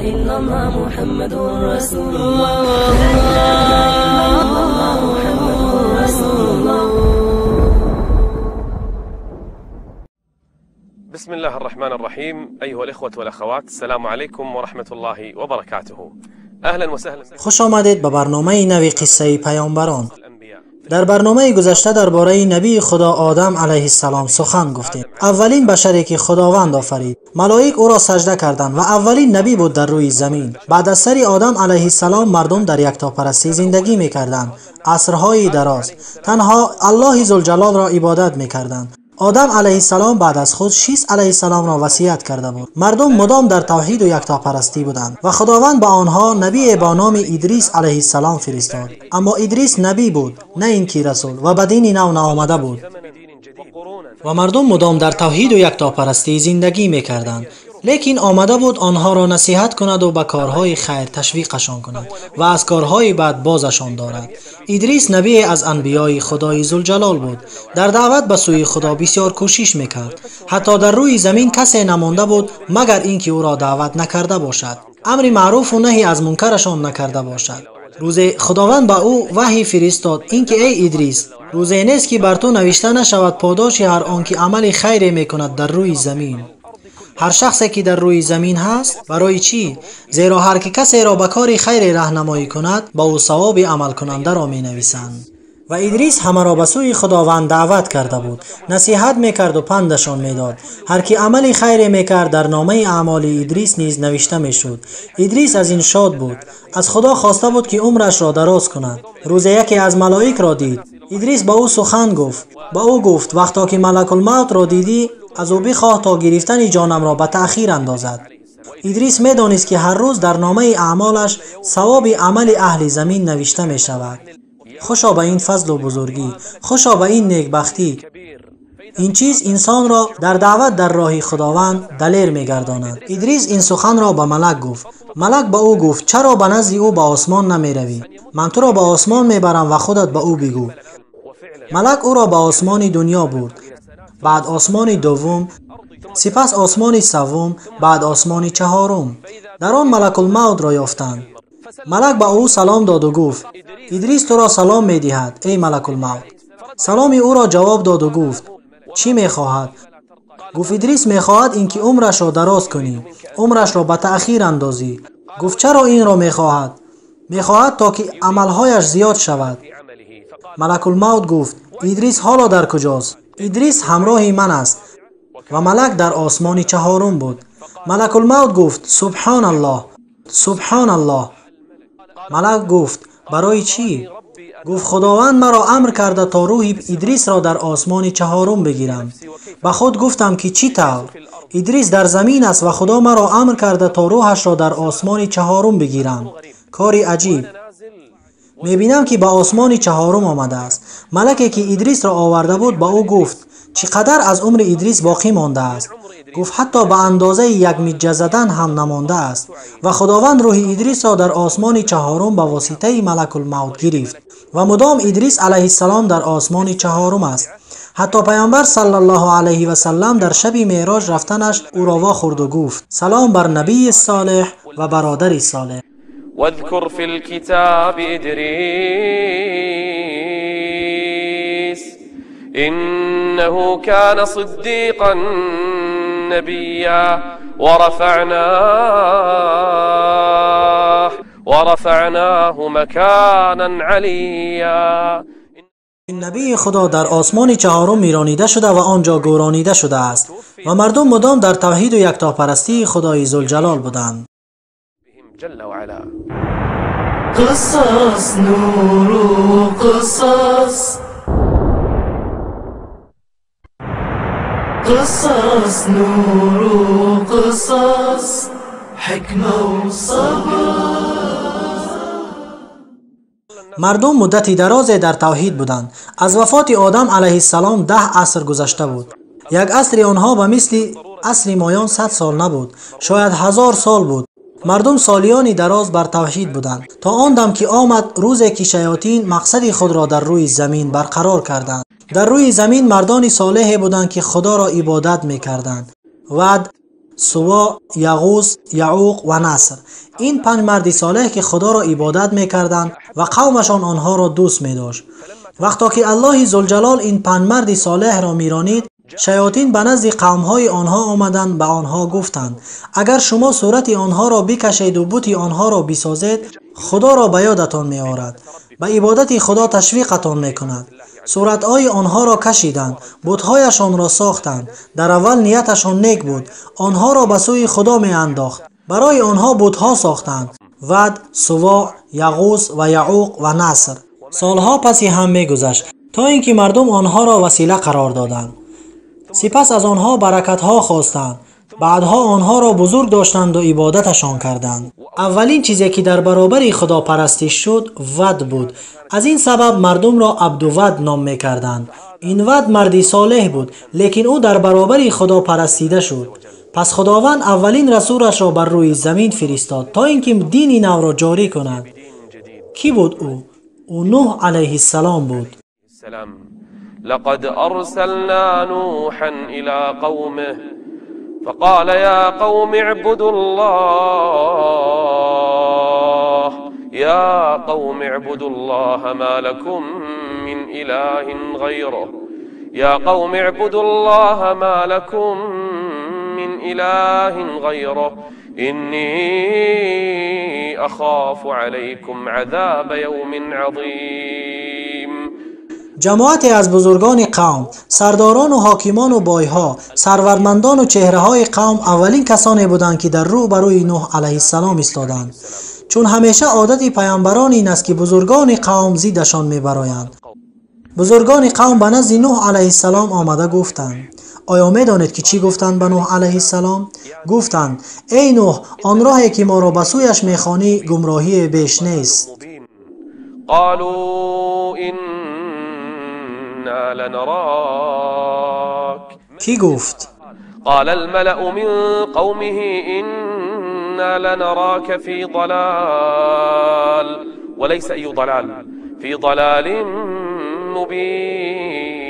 إلا الله محمد رسول الله لا إله إلا الله محمد رسول الله. بسم الله الرحمن الرحيم. أيها الإخوة والأخوات، السلام عليكم ورحمة الله وبركاته. أهلا وسهلا. خوش آمدید به برنامه نوی قصه پیامبران. در برنامه گذشته درباره نبی خدا آدم علیه السلام سخن گفتیم. اولین بشری که خداوند آفرید. ملائک او را سجده کردند و اولین نبی بود در روی زمین. بعد از سر آدم علیه السلام مردم در یکتاپرستی زندگی میکردند. عصرهای دراز تنها الله ذوالجلال را عبادت میکردند. آدم علیه السلام بعد از خود شیس علیه السلام را وصیت کرده بود. مردم مدام در توحید و یکتاپرستی بودند و خداوند به آنها نبی با نام ادریس علیه السلام فرستاد. اما ادریس نبی بود، نه اینکه رسول، و به دین نو نآمده بود. و مردم مدام در توحید و یکتاپرستی زندگی میکردند. لیکن آمده بود آنها را نصیحت کند و به کارهای خیر تشویقشان کند و از کارهای بد بازشان دارد. ادریس نبی از انبیای خدای ذوالجلال بود. در دعوت به سوی خدا بسیار کوشش میکرد. حتی در روی زمین کسی نمانده بود مگر اینکه او را دعوت نکرده باشد، امر معروف و نهی از منکرشان نکرده باشد. روز خداوند به او وحی فرستاد اینکه ای ادریس، روزی نیست که بر تو نوشته نشود پاداش هر آنکه عمل خیر میکند در روی زمین. هر شخصی که در روی زمین هست. برای چی؟ زیرا هر که کسی را به کار خیر راهنمایی کند با او ثواب عمل کننده را می نویسند. و ادریس همه را به سوی خداوند دعوت کرده بود، نصیحت میکرد و پندشان میداد. هر کی عمل خیر میکرد در نامه اعمال ادریس نیز نوشته میشد. ادریس از این شاد بود. از خدا خواسته بود که عمرش را دراز کند. روز یکی از ملائک را دید. ادریس با او سخن گفت. با او گفت وقتا که ملک الموت را دیدی از او بخواه تا گرفتن جانم را به تأخیر اندازد. ادریس میدانست که هر روز در نامه اعمالش ثواب عمل اهل زمین نوشته می شود. خوشا به این فضل و بزرگی، خوشا به این نیکبختی. این چیز انسان را در دعوت در راه خداوند دلیر میگرداند. ادریس این سخن را به ملک گفت. ملک به او گفت چرا به نزد او به آسمان نمی روی؟ من تو را به آسمان میبرم و خودت به او بگو. ملک او را به آسمان دنیا برد، بعد آسمان دوم، سپس آسمان سوم، بعد آسمان چهارم. در آن ملک الموت را یافتند. ملک به او سلام داد و گفت ادریس تو را سلام می دهد ای ملک الموت. سلام او را جواب داد و گفت چی می خواهد؟ گفت ادریس می خواهد اینکه عمرش را دراز کنی، عمرش را به تأخیر اندازی. گفت چرا این را می خواهد؟ می خواهد تا که عملهایش زیاد شود. ملک الموت گفت ادریس حالا در کجاست؟ ادریس همراه من است. و ملک در آسمان چهارم بود. ملک الموت گفت سبحان الله، سبحان الله. ملک گفت برای چی؟ گفت خداوند مرا امر کرده تا روح ادریس را در آسمان چهارم بگیرم. به خود گفتم که چی طور؟ ادریس در زمین است و خدا مرا امر کرده تا روحش را در آسمان چهارم بگیرم. کاری عجیب. میبینم که به آسمان چهارم آمده است. ملکی که ادریس را آورده بود به او گفت چقدر از عمر ادریس باقی مانده است؟ گفت حتی به اندازه یک میجه زدن هم نمانده است. و خداوند روح ادریس را در آسمان چهارم به واسطه ملک الموت گرفت و مدام ادریس علیه السلام در آسمان چهارم است. حتی پیامبر صلی الله علیه و سلم در شب معراج رفتنش او را واخورد و گفت سلام بر نبی صالح و برادر صالح. واذكر في الكتاب إدريس إنه كان صديقا نبيا ورفعناه مكانا عليا. نبی خدا در آسمان چهارم میرانیده شده و آنجا گورانیده شده است و مردم مدام در توحید و یکتاپرستی خدای ذوالجلال بودند. جل وعلا. قصص نور و قصص، قصص نور و قصص، حکمه و صبر. مردم مدتی دراز در توحید بودند. از وفات آدم علیه السلام 10 عصر گذشته بود. یک عصر آنها به مثل عصر مایان 100 سال نبود، شاید 1000 سال بود. مردم سالیانی دراز بر توحید بودند تا آن دم که آمد روزی که شیاطین مقصد خود را در روی زمین برقرار کردند. در روی زمین مردانی صالح بودند که خدا را عبادت می‌کردند. ود، Сува, Яғус, Яъуқ ва Наср. Ин панҷ марди солеҳ ки Худоро ибодат мекарданд ва қавмашон онҳоро дӯст медошт. Вақто ки Аллоҳи Зулҷалол ин панҷ марди солеҳро миронид, шаётин ба назди қавмҳои онҳо омаданд, ба онҳо гуфтанд: агар шумо сурати онҳоро бикашеду бути онҳоро бисозед, Худоро ба ёдатон меорад, ба ибодати Худо ташвиқатон мекунад. Суратҳои онҳоро кашиданд, бутҳояшонро сохтанд. Дар аввал нияташон нек буд, онҳоро ба сӯи Худо меандохт. Барои онҳо бутҳо сохтанд: Вад, Сува, Яғус ва Яъуқ ва Наср. Солҳо паси ҳам мегузашт, то ин ки мардум онҳоро васила қарор доданд. Сипас аз онҳо баракатҳо хостанд. Баъдҳо онҳоро бузург доштанд ва ибодаташон карданд. Аввалин чизе ки дар баробари худопарастиш шуд, Вад буд. Аз ин сабаб мардумро Абдувад ном мекарданд. Ин Вад марди солеҳ буд, лекин ӯ дар баробари худопарастида шуд. Пас Худованд аввалин расулашро бар рӯи замин фиристод, то ин ки дини навро ҷорӣ кунад. Кӣ буд ӯ? Ӯ Нӯҳ алайҳиссалом буд. لقد أرسلنا نوحا إلى قومه فقال يا قوم اعبدوا الله يا قوم اعبدوا الله ما لكم من إله غيره يا قوم اعبدوا الله ما لكم من إله غيره إني أخاف عليكم عذاب يوم عظيم. ҷамоате аз бузургони қавм, сардорону ҳокимону бойҳо, сарватмандону чеҳраҳои қавм аввалин касоне буданд, ки дар рӯ ба рӯи Нӯҳ алайҳиссалом истоданд. Чун ҳамеша одати паямбарон ин аст, ки бузургони қавм зиддашон мебароянд. Бузургони қавм ба назди Нӯҳ алайҳиссалом омада гуфтанд: оё медонед, ки чӣ гуфтанд ба Нӯҳ алайҳиссалом? Гуфтанд: эй Нӯҳ, он роҳе ки моро ба сӯяш мехонӣ, гумроҳие беш нест. Кӣ гуфт? قال الملأ من قومه إنا لنراك في ضلال وليس أي ضلال في ضلال مبين.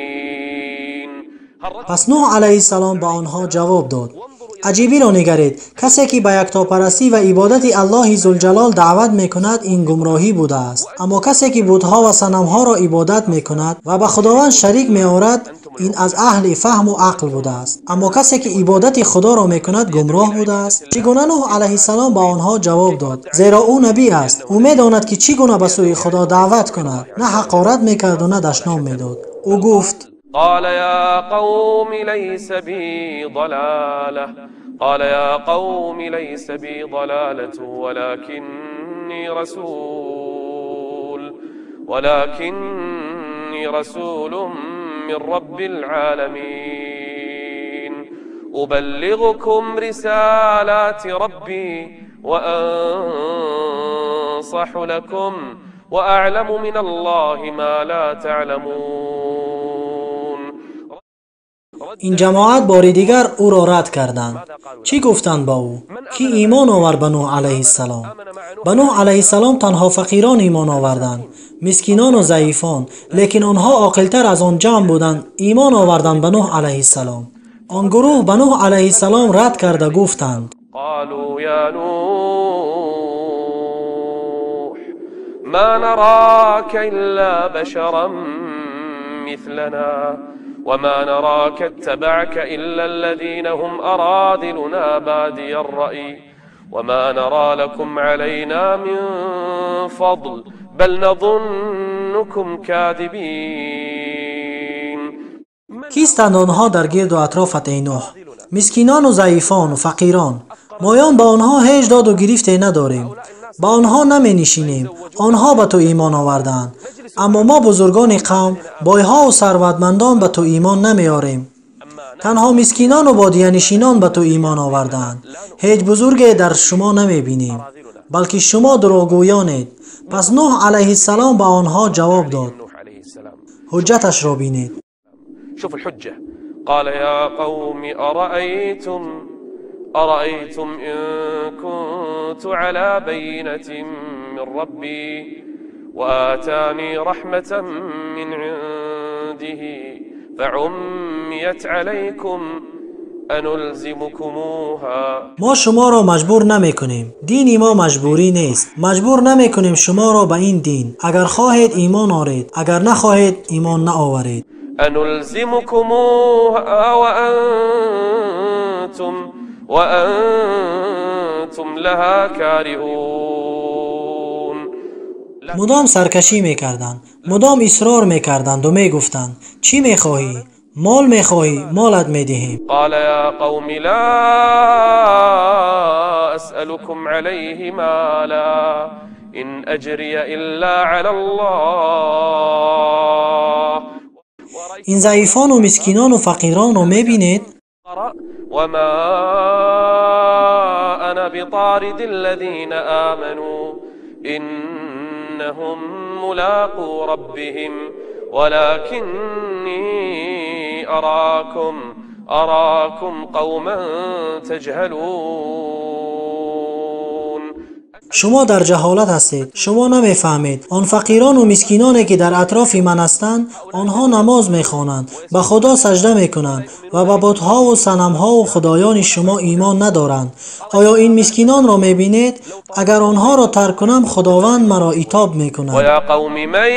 پس نوح علیه السلام ба онҳо ҷавоб дод: аҷибиро нигаред, касе ки ба яктопарастӣ ва ибодати Аллоҳи Зулҷалол даъват мекунад, ин гумроҳӣ будааст. Аммо касе ки бутҳо ва санамҳоро ибодат мекунад ва ба Худованд шарик меорад, ин аз аҳли фаҳму ақл будааст. Аммо касе ки ибодати Худоро мекунад, гумроҳ будааст. Чӣ гуна Нӯҳ алайҳиссалом ба онҳо ҷавоб дод? Зеро ӯ набӣ аст. Ӯ медонад, ки чӣ гуна ба сӯи Худо даъват кунад. На ҳақорат мекарду на дашном медод. Ӯ гуфт: قال يا قوم ليس بي ضلالة قال يا قوم ليس بي ضلالة ولكني رسول من رب العالمين أبلغكم رسالات ربي وأنصح لكم وأعلم من الله ما لا تعلمون. ин ҷамоат бори дигар ӯро рад карданд. Чӣ гуфтанд ба ӯ? Кӣ имон овард ба Нӯҳ алайҳиссалом? Ба Нӯҳ алайҳиссалом танҳо фақирон имон оварданд, мискинону заифон, лекин онҳо оқилтар аз он ҷамъ буданд, имон оварданд ба Нӯҳ алайҳиссалом. Он гурӯҳ ба Нӯҳ алайҳиссалом рад карда гуфтанд: قالوا يا نوح ما نراك إلا بشرا مثلنا وما نراك اتبعك إلا الذين هم أراذلنا بادي الرأي وما نرى لكم علينا من فضل بل نظنكم كاذبين. кистанд онҳо дар гирду атрофат, эй Нӯҳ? Мискинону заифону фақирон. Моён ба онҳо ҳеҷ доду гирифте надорем, ба онҳо наменишинем. Онҳо ба ту имон овардаанд, аммо мо бузургони қавм, бойҳову сарватмандон ба ту имон намеорем. Танҳо мискинону бодиянишинон ба ту имон овардаанд. Ҳеҷ бузурге дар шумо намебинем, балки шумо дурӯғгӯёнед. Пас Нӯҳ алайҳиссалом ба онҳо ҷавоб дод. ҳуҷҷаташро бинед. شوف الحجة. قال يا قوم أرأيتم إن كنت على بينة من ربي وآتاني رحمة من عنده فعميت عليكم أنلزمكموها. Мо шуморо маҷбур намекунем. Дини мо маҷбурӣ нест. Маҷбур намекунем шуморо ба ин дин. Агар хоҳед имон оред, агар нахоҳед имон наоваред. أنلزمكموها وأنتم لها كارهون. Мудом саркашӣ мекарданд, мудом исрор мекарданд ва мегуфтанд: чӣ мехоҳӣ? Мол мехоҳӣ? Молат медиҳем. قال يا قوم لا أسألكم عليه مالا إن أجري إلا على الله. Ин заифону мискинону фақиронро мебинед? وما أنا بطارد الذين آمنوا إنهم ملاقو ربهم ولكني أراكم قوما تجهلون. Шумо дар ҷаҳолат ҳастед, шумо намефаҳмед. Он фақирону мискиноне ки дар атрофи ман ҳастанд, онҳо намоз мехонанд, ба Худо сажда мекунанд ва ба бутҳову санамҳову худоёни шумо имон надоранд. Оё ин мискинонро мебинед? Агар онҳоро тарк кунам, Худованд маро итоб мекунад. ويا قوم من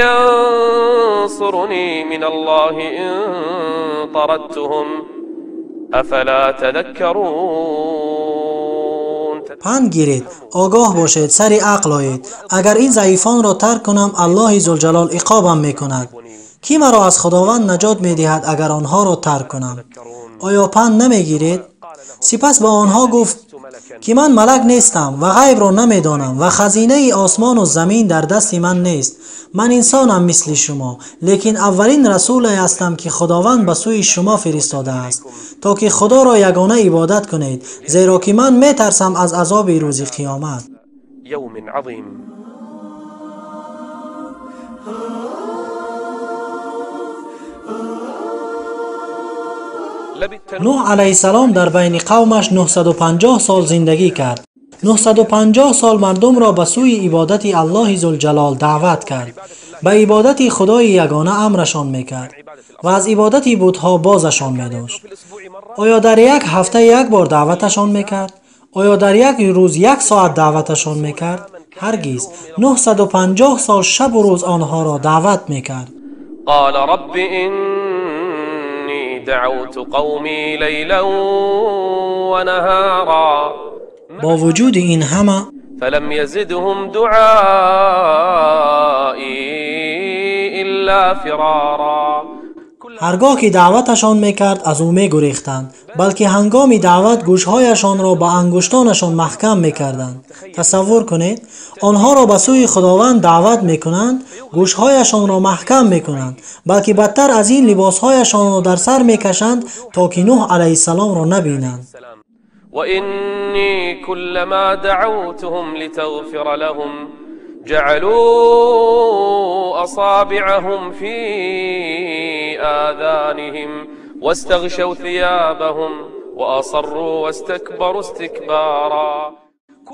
ينصرني من الله إن طردتهم أفلا تذكرون. Панд гиред, огоҳ бошед, сари ақл оед. Агар ин заифонро тарк кунам, Аллоҳи Зулҷалол иқобам мекунад. Кӣ маро аз Худованд наҷот медиҳад, агар онҳоро тарк кунам? Оё панд намегиред? Сипас ба онҳо гуфт ки ман малак нестам ва ғайбро намедонам ва хазинаи осмону замин дар дасти ман нест. Ман инсонам мисли шумо, лекин аввалин расуле ҳастам ки Худованд ба сӯи шумо фиристодааст, то ки Худоро ягона ибодат кунед, зеро ки ман метарсам аз азоби рӯзи қиёмат. يوم عظيم. Нӯҳ алайҳиссалом дар байни қавмаш 950 сол зиндагӣ кард. 950 сол мардумро ба сӯи ибодати Аллоҳи Зулҷалол даъват кард, ба ибодати Худои ягона амрашон мекард ва аз ибодати бутҳо бозашон медошт. Оё дар як ҳафта як бор даъваташон мекард? Оё дар як рӯз як соат даъваташон мекард? Ҳаргиз. 950 сол шабу рӯз онҳоро даъват мекард. قال رب إني دعوت قومي ليلا ونهارا Бо вуҷуди ин ҳама فلم يزدهم دعائي إلا فرارا. Ҳаргоҳ ки даъваташон мекард, аз ӯ мегурехтанд, балки ҳангоми даъват гӯшҳояшонро ба ангуштонашон маҳкам мекарданд. Тасаввур кунед, онҳоро ба сӯи Худованд даъват мекунанд, гӯшҳояшонро маҳкам мекунанд, балки бадтар аз ин либосҳояшонро дар сар мекашанд, то ки Нӯҳ алайҳиссаломро набинанд. وإني كلما دعوتهم لتغفر لهم جعلوا أصابعهم في آذانهم واستغشوا ثيابهم وأصروا واستكبروا استكبارا.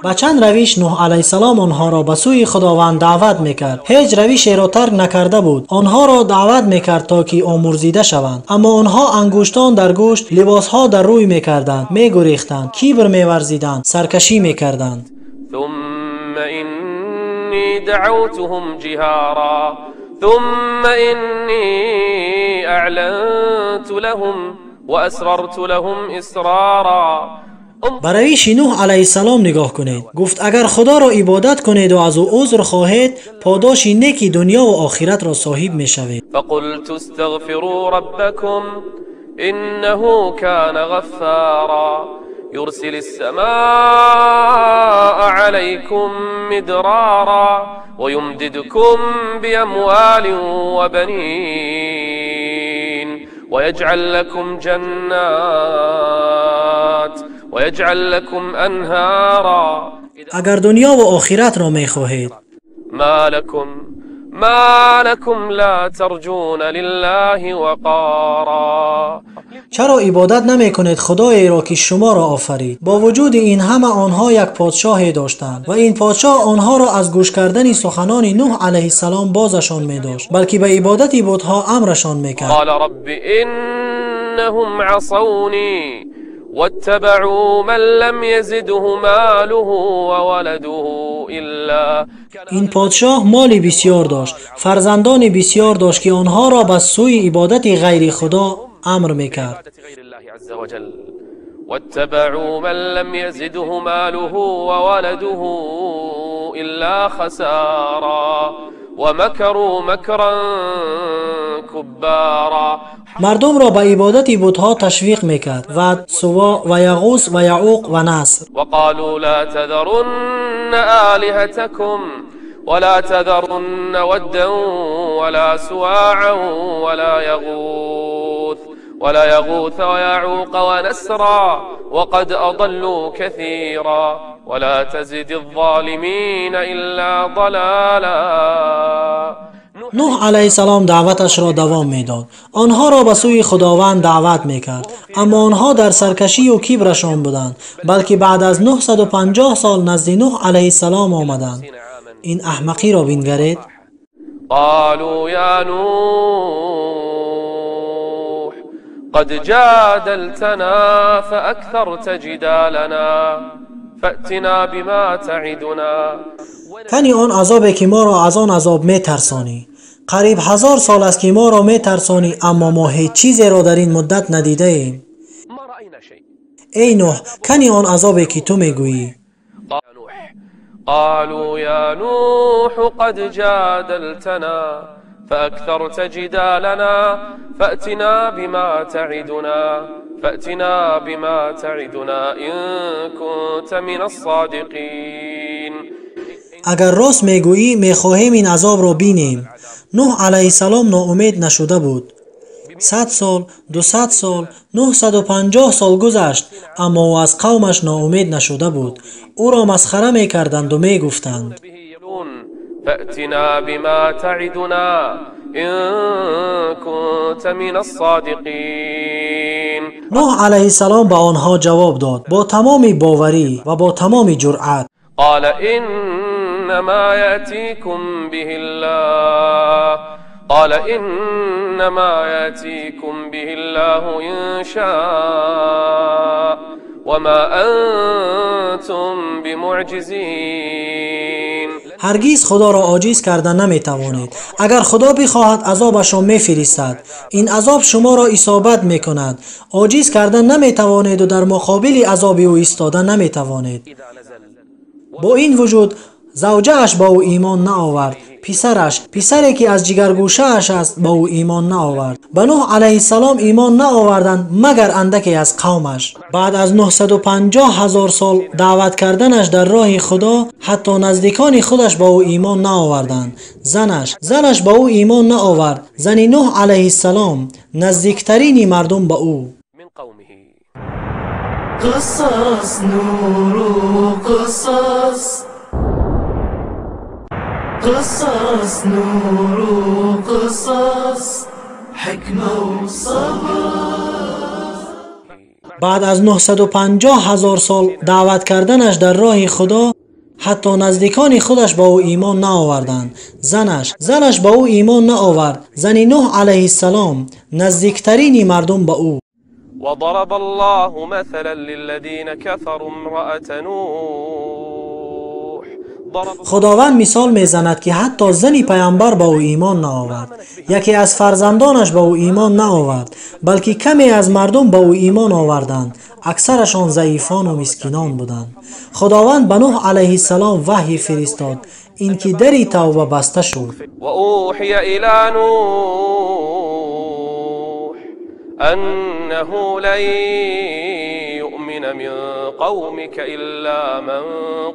Ба чанд равиш Нӯҳ алайҳиссалом онҳоро ба сӯи Худованд даъват мекард. Ҳеҷ равишеро тарк накарда буд. Онҳоро даъват мекард, то ки омурзида шаванд. Аммо онҳо ангуштон дар гӯшт, либосҳо дар рӯй мекарданд, мегурехтанд, кибр меварзиданд, саркашӣ мекарданд. ثم إني دعوتهم جهارا ثم إني أعلنت لهم وأسررت لهم إسرارا. Ба равиши Нӯҳ алайҳиссалом нигоҳ кунед. Гуфт: агар Худоро ибодат кунеду аз ӯ узр хоҳед, подоши неки дунёву охиратро соҳиб мешавед. فقلت استغفروا ربكم إنه كان غفارا يرسل السماء عليكم مدرارا ويمددكم بأموال وبنين ويجعل لكم جنات ويجعل لكم أنهارا. Агар дунёву охиратро мехоҳед. ما لكم ما لكم لا ترجون لله وقارا. چرا عبادت نمی کنید خدایی را که شما را آفرید؟ با وجود این همه آنها یک پادشاهی داشتند و این پادشاه آنها را از گوش کردن سخنان نوح علیه السلام بازشان می داشت، بلکه به عبادت بتها امرشان می کرد. قال رب انهم عصونی واتبعوا من لم يزده ماله وولده الا. این پادشاه مالی بسیار داشت، فرزندان بسیار داشت که آنها را به سوی عبادت غیر خدا امر میکرد. واتبعوا من لم يزده ماله وولده الا خسارا ومكروا مكرا كبارا. مردم را به عبادت بتها تشویق میکرد و سوا و یغوث و یعوق و نصر. وقالوا لا تذرن آلهتكم ولا تذرن ودا ولا سواعا ولا يغوث ويعوق ونسرا وقد أضلوا كثيرا ولا تزد الظالمين إلا ضلالا. نوح علیه السلام دعوتش را دوام میداد، آنها را به سوی خداوند دعوت میکرد، اما آنها در سرکشی و کبرشان بودند، بلکه بعد از 950 سال نزد نوح علیه السلام آمدند. این احمقی را بنگرید. قالوا یا نوح قد جادلتنا فأكثرت جدالنا فأتنا بما تعدنا. تنی آن عذابی که ما را از آن عذاب میترسانی. قریب 1000 سال است که ما را میترسانی، اما ما هیچ چیزی را در این مدت ندیده ایم. ای نوح، کنی آن عذابی که تو میگویی. قالوا یا نوح قد جادلتنا فأكثرت جدالنا فأتنا بما تعدنا إن كنت من الصادقين. اگر راست میگویی میخواهیم این عذاب را بینیم. نوح علیه السلام ناامید نشده بود. 100 سال، 200 سال، 950 سال گذشت، اما او از قومش ناامید نشده بود. او را مسخره میکردند و میگفتند فأتنا بما تعدنا إن كنت من الصادقين. نوح علیه السلام به آنها جواب داد با تمام باوری و با تمام جرأت. قال إنما يأتيكم به الله قال إنما يأتيكم به الله إن شاء وما أنتم بمعجزين. هرگز خدا را عاجز کرده نمیتوانید. اگر خدا بخواهد عذابش را میفرستد. این عذاب شما را اصابت میکند. عاجز کرده نمیتوانید و در مقابل عذاب او ایستاده نمیتوانید. با این وجود زوجه‌اش با او ایمان نآورد. پسرش، پسری که از جگرگوشه‌اش است، با او ایمان نآورد. به نوح علیه السلام ایمان نآوردند مگر اندکی از قومش. بعد از 950,000 سال دعوت کردنش در راه خدا، حتی نزدیکان خودش با او ایمان نآوردند. زنش با او ایمان نآورد. زن نوح علیه السلام، نزدیکترین مردم به او. قصص نور و قصص، قصص نور و قصص، حکمه و صبر. بعد از 950,000 سال دعوت کردنش در راه خدا، حتی نزدیکان خودش با او ایمان نآوردند. زنش با او ایمان نآورد. زن نوح علیه السلام، نزدیکترین مردم به او. وضرب الله مثلا للذين كفروا امرأة نوح. خداوند مثال میزند که حتی زنی پیامبر با او ایمان نآورد، یکی از فرزندانش با او ایمان نآورد، بلکه کمی از مردم با او ایمان آوردند، اکثرشان ضعیفان و مسکینان بودند. خداوند به نوح علیه السلام وحی فرستاد، اینکه دری توبه بسته شد. و اوحی الی نوح انه لن يؤمن من قومك إلا من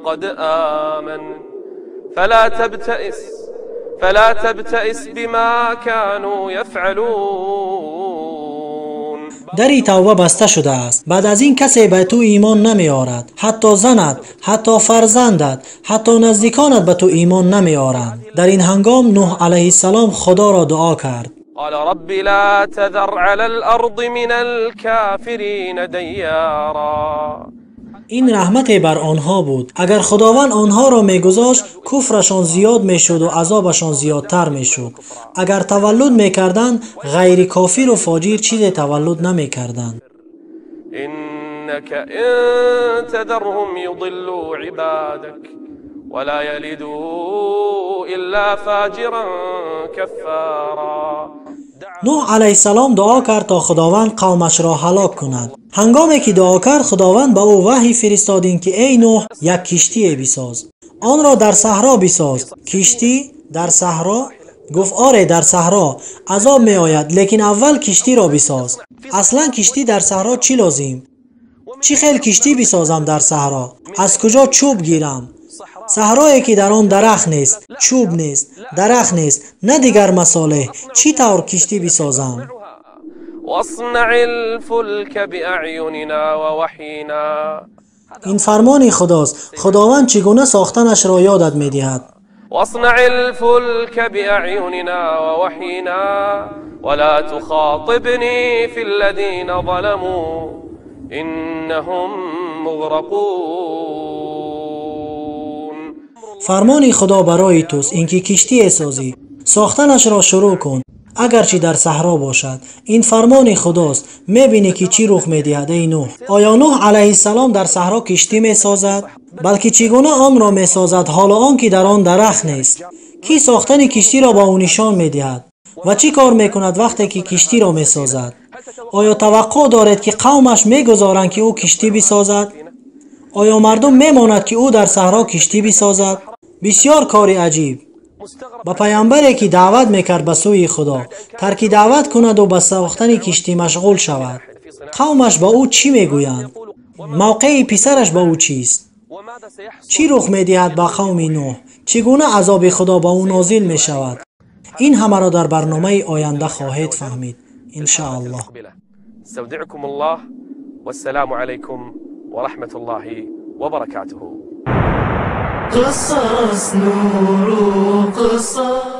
قد آمن فلا تبتئس بما كانوا يفعلون. Дари тавба баста шудааст. Баъд аз ин касе ба ту имон намеорад, ҳатто занат, ҳатто фарзандат, ҳатто наздиконат ба ту имон намеоранд. Дар ин ҳангом Нӯҳ алайҳиссалом Худоро дуо кард. قال رب لا تذر على الأرض من الكافرين ديارا. Ин раҳмате бар онҳо буд. Агар Худованд онҳоро мегузошт, куфрашон зиёд мешуду азобашон зиёдтар мешуд. Агар таваллуд мекарданд, ғайри кофиру фоҷир чизе таваллуд намекарданд. إنك إن تذرهم يضلوا عبادك ولا يلدوا إلا فاجرا كفارا. Нӯҳ алайҳиссалом дуо кард, то Худованд қавмашро ҳалок кунад. Ҳангоме ки дуо кард, Худованд ба ӯ ваҳй фиристод, ин ки эй Нӯҳ, як киштие бисоз, онро дар саҳро бисоз. Киштӣ дар саҳро? Гуфт: оре, дар саҳро азоб меояд, лекин аввал киштиро бисоз. Аслан киштӣ дар саҳро чӣ лозим? Чӣ хел киштӣ бисозам дар саҳро? Аз куҷо чӯб гирам? Саҳрое ки дар он дарахт нест, чӯб нест, дарахт нест, на дигар масолеҳ. Чӣ тавр киштӣ бисозам? واصنع الفلك بأعيننا ووحينا. Ин фармони Худост. Худованд чӣ гуна сохтанашро ёдат медиҳад. واصنع الفلك بأعيننا ووحينا ولا تخاطبني في الذين ظلموا إنهم مغرقون. Фармони Худо барои туст, ин ки киштие созӣ, сохтанашро шурӯъ кун, агарчи дар саҳро бошад. Ин фармони Худост. Мебинӣ, ки чӣ рух медиҳад, эй Нӯҳ. Оё Нӯҳ алайҳиссалом дар саҳро киштӣ месозад? Балки чӣ гуна онро месозад, ҳоло он ки дар он дарахт нест? Кӣ сохтани киштиро ба ӯ нишон медиҳад? Ва чӣ кор мекунад, вақте ки киштиро месозад? Оё таваққӯъ доред, ки қавмаш мегузоранд, ки ӯ киштӣ бисозад? Оё мардум мемонад, ки ӯ дар саҳро киштӣ бисозад? Бисёр кори аҷиб. Ба паямбаре, ки даъват мекард ба сӯи Худо, тарки даъват кунаду ба сохтани киштӣ машғул шавад. Қавмаш ба ӯ чӣ мегӯянд? Мавқеи писараш ба ӯ чист? Чӣ рух медиҳад ба қавми Нӯҳ? Чӣ гуна азоби Худо ба ӯ нозил мешавад? Ин ҳамаро дар барномаи оянда хоҳед фаҳмид, иншааллоҳ. استودعكم الله والسلام عليكم ورحمة الله وبركاته. قصص نور قصص.